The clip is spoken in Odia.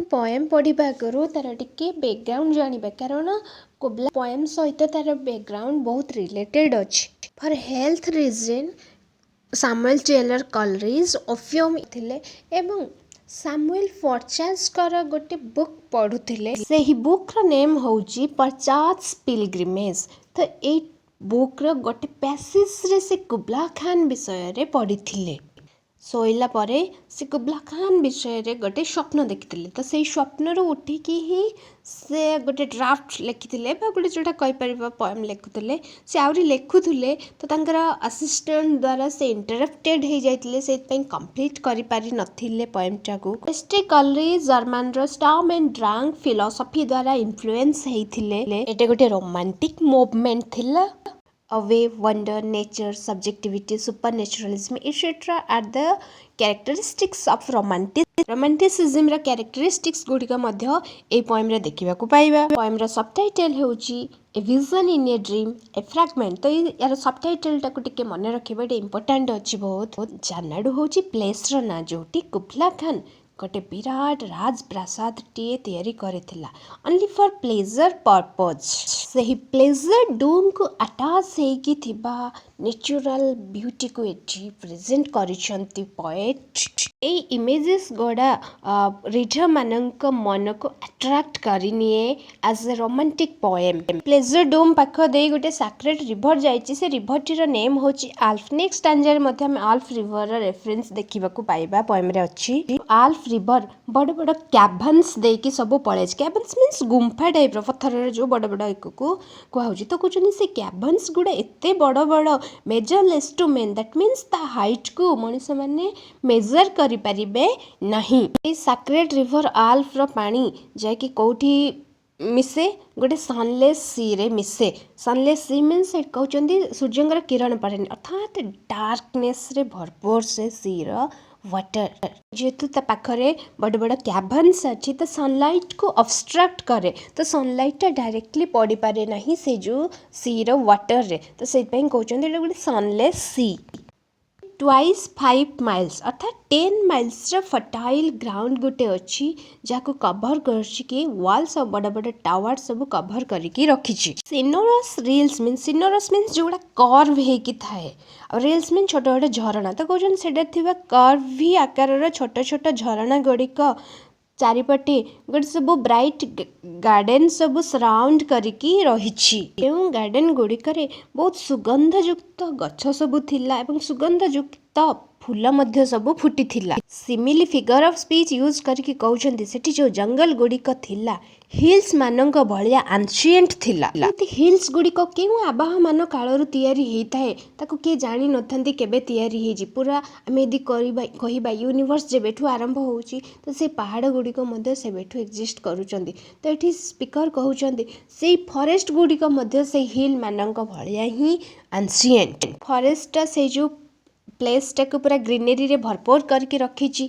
ଖାନ୍ ପଏମ୍ ପଢ଼ିବା ଆଗରୁ ତାର ଟିକେ ବ୍ୟାକଗ୍ରାଉଣ୍ଡ ଜାଣିବା, କାରଣ କୁବଲା ପଏମ୍ ସହିତ ତାର ବ୍ୟାକଗ୍ରାଉଣ୍ଡ ବହୁତ ରିଲେଟେଡ୍ ଅଛି। For health reason, Samuel Taylor Coleridge opium ଥିଲେ ଏବଂ ସାମୁଏଲ ପର୍ଚାସଙ୍କର ଗୋଟେ ବୁକ୍ ପଢ଼ୁଥିଲେ। ସେହି ବୁକ୍ର ନେମ୍ ହେଉଛି ପର୍ଚାସ ପିଲଗ୍ରିମେଜ୍। ତ ଏଇ ବୁକ୍ର ଗୋଟେ ପ୍ୟାସେଜରେ ସେ କୁବଲା ଖାନ୍ ବିଷୟରେ ପଢ଼ିଥିଲେ। ଶୋଇଲା ପରେ ସେ କୁବଲା ଖାନ୍ ବିଷୟରେ ଗୋଟେ ସ୍ୱପ୍ନ ଦେଖିଥିଲେ। ତ ସେଇ ସ୍ୱପ୍ନରୁ ଉଠିକି ହିଁ ସେ ଗୋଟେ ଡ୍ରାଫ୍ଟ ଲେଖିଥିଲେ ବା ଗୋଟେ ଯେଉଁଟା କହିପାରିବା ପଏମ୍ ଲେଖୁଥିଲେ। ସେ ଆହୁରି ଲେଖୁଥିଲେ, ତ ତାଙ୍କର ଆସିଷ୍ଟାଣ୍ଟ ଦ୍ୱାରା ସେ ଇଣ୍ଟରପ୍ଟେଡ଼ ହେଇଯାଇଥିଲେ, ସେଇଥିପାଇଁ କମ୍ପ୍ଲିଟ୍ କରିପାରିନଥିଲେ ପଏମ୍ଟାକୁ। ଏସ୍ ଟି କଲରିଜ୍ ଜର୍ମାନର ଷ୍ଟର୍ମ ଆଣ୍ଡ ଡ୍ରାଙ୍ଗ ଫିଲୋସଫି ଦ୍ୱାରା ଇନଫ୍ଲୁଏନ୍ସ ହେଇଥିଲେ। ଏଇଟା ଗୋଟେ ରୋମାଣ୍ଟିକ ମୁଭମେଣ୍ଟ ଥିଲା। Awe, wonder, nature, subjectivity, supernaturalism, etc. are the characteristics of romantic. ରୋମାଣ୍ଟିସିଜିମ୍ର characteristics ଗୁଡ଼ିକ ମଧ୍ୟ ଏଇ ପଏମ୍ରେ ଦେଖିବାକୁ ପାଇବା। ପଏମ୍ର ସବଟାଇଟେଲ୍ ହେଉଛି "A Vision in a Dream, a Fragment"। ତ ଏଇ ୟାର ସବଟାଇଟେଲ୍ଟାକୁ ଟିକେ ମନେ ରଖିବା, ଏଇଟା ଇମ୍ପୋର୍ଟାଣ୍ଟ ଅଛି ବହୁତ। ଜାନାଡୁ ହେଉଛି ପ୍ଲେସ୍ର ନାଁ, ଯେଉଁଠି କୁବଲା ଖାନ୍ ଗୋଟେ ବିରାଟ ରାଜପ୍ରାସାଦଟିଏ ତିଆରି କରିଥିଲା ଅନଲି ଫର୍ ପ୍ଲେଜର ପର୍ପଜ୍। ସେହି ପ୍ଲେଜର ଡୋମ୍କୁ ଆଟାଚ୍ ହେଇକି ଥିବା ନ୍ୟାଚୁରାଲ ବ୍ୟୁଟିକୁ ଏଠି ପ୍ରେଜେଣ୍ଟ କରିଛନ୍ତି ପଏଟ୍। ଏଇ ଇମେଜେସ୍ ଗୁଡ଼ା ରିଡରମାନଙ୍କ ମନକୁ ଆଟ୍ରାକ୍ଟ କରିନିଏ ଆଜ୍ ଏ ରୋମାଣ୍ଟିକ୍ ପଏମ୍। ପ୍ଲେଜର ଡୋମ୍ ପାଖ ଦେଇ ଗୋଟେ ସାକ୍ରେଡ୍ ରିଭର ଯାଇଛି। ସେ ରିଭରଟିର ନେମ୍ ହେଉଛି ଆଲ୍ଫ। ନେକ୍ସଟ ଷ୍ଟାଞ୍ଜାରେ ମଧ୍ୟ ଆମେ ଆଲ୍ଫ ରିଭରର ରେଫରେନ୍ସ ଦେଖିବାକୁ ପାଇବା, ପଏମ୍ରେ ଅଛି। ଆଲ୍ଫ ରିଭର ବଡ଼ ବଡ଼ କ୍ୟାଭନ୍ସ ଦେଇକି ସବୁ ପଳେଇଛି। କ୍ୟାଭନ୍ସ ମିନ୍ସ ଗୁମ୍ଫା ଟାଇପ୍ର, ପଥରର ଯେଉଁ ବଡ଼ ବଡ଼ ଏକକୁ କୁହାହେଉଛି। ତ କହୁଛନ୍ତି ସେ କ୍ୟାଭନ୍ସ ଗୁଡ଼ା ଏତେ ବଡ଼ ବଡ଼, measureless to men, that means ତା ହାଇଟ୍କୁ ମଣିଷମାନେ ମେଜର କରିପାରିବେ ନାହିଁ। ଏଇ ସାକ୍ରେଡ୍ ରିଭର ଆଲ୍ଫର ପାଣି ଯାଇକି କେଉଁଠି ମିଶେ? ଗୋଟେ ସନଲେସ୍ ସିରେ ମିଶେ। ସନଲେସ୍ ସି ମିନ୍ସ ସେଠି କହୁଛନ୍ତି ସୂର୍ଯ୍ୟଙ୍କର କିରଣ ପଡ଼େନି, ଅର୍ଥାତ୍ ଡାର୍କନେସ୍ରେ ଭରପୁର ସେ ସିର ୱାଟର। ଯେହେତୁ ତା ପାଖରେ ବଡ଼ ବଡ଼ କ୍ୟାଭନ୍ସ ଅଛି, ତ ସନଲାଇଟ୍କୁ ଅବଷ୍ଟ୍ରାକ୍ଟ କରେ। ତ ସନଲାଇଟ୍ଟା ଡାଇରେକ୍ଟଲି ପଡ଼ିପାରେ ନାହିଁ ସେ ଯେଉଁ ସିର ୱାଟରରେ। ତ ସେଇଥିପାଇଁ କହୁଛନ୍ତି ଏଇଟା ଗୋଟେ ସନଲେସ୍ ସି। ଟ୍ୱାଇସ୍ 5 ମାଇଲ୍ସ, ଅର୍ଥାତ୍ 10 ମାଇଲ୍ସର ଫର୍ଟାଇଲ୍ ଗ୍ରାଉଣ୍ଡ ଗୋଟେ ଅଛି, ଯାହାକୁ କଭର କରୁଛି କି ୱାଲ୍ ସବୁ ବଡ଼ ବଡ଼ ଟାୱାର ସବୁ କଭର କରିକି ରଖିଛି। ସିନୁଅସ୍ ରିଲ୍ସ ମିନ୍ସ, ସିନୁଅସ୍ ମିନ୍ସ ଯେଉଁଗୁଡ଼ା କର୍ଭ ହେଇକି ଥାଏ, ଆଉ ରିଲ୍ସ ମିନ୍ସ ଛୋଟ ଛୋଟ ଝରଣା। ତ କହୁଛନ୍ତି ସେଇଟା ଥିବା କର୍ଭି ଆକାରର ଛୋଟ ଛୋଟ ଝରଣା ଗୁଡ଼ିକ ଚାରିପଟେ ଗୋଟେ ସବୁ ବ୍ରାଇଟ୍ ଗାର୍ଡେନ ସବୁ ସରାଉଣ୍ଡ କରିକି ରହିଛି, ଯେଉଁ ଗାର୍ଡେନ ଗୁଡ଼ିକରେ ବହୁତ ସୁଗନ୍ଧଯୁକ୍ତ ଗଛ ସବୁ ଥିଲା ଏବଂ ସୁଗନ୍ଧଯୁକ୍ତ ଫୁଲ ମଧ୍ୟ ସବୁ ଫୁଟିଥିଲା। ସିମିଲି ଫିଗର ଅଫ୍ ସ୍ପିଚ୍ ୟୁଜ୍ କରିକି କହୁଛନ୍ତି ସେଠି ଯେଉଁ ଜଙ୍ଗଲ ଗୁଡ଼ିକ ଥିଲା, ହିଲ୍ସ ମାନଙ୍କ ଭଳିଆ ଆନ୍ସିଏଣ୍ଟ ଥିଲା। ହିଲ୍ସ ଗୁଡ଼ିକ କେଉଁ ଆବାହମାନ କାଳରୁ ତିଆରି ହେଇଥାଏ, ତାକୁ କିଏ ଜାଣିନଥାନ୍ତି କେବେ ତିଆରି ହେଇଛି। ପୁରା ଆମେ ଯଦି କରିବା କହିବା, ୟୁନିଭର୍ସ ଯେବେଠୁ ଆରମ୍ଭ ହେଉଛି, ତ ସେ ପାହାଡ଼ ଗୁଡ଼ିକ ମଧ୍ୟ ସେବେଠୁ ଏକ୍ଜିଷ୍ଟ କରୁଛନ୍ତି। ତ ଏଠି ସ୍ପିକର କହୁଛନ୍ତି ସେଇ ଫରେଷ୍ଟ ଗୁଡ଼ିକ ମଧ୍ୟ ସେଇ ହିଲ୍ ମାନଙ୍କ ଭଳିଆ ହିଁ ଆନ୍ସିଏଣ୍ଟ। ଫରେଷ୍ଟଟା ସେଇ ଯେଉଁ ପ୍ଲେସ୍ଟାକୁ ପୁରା ଗ୍ରିନେରୀରେ ଭରପୁର କରିକି ରଖିଛି।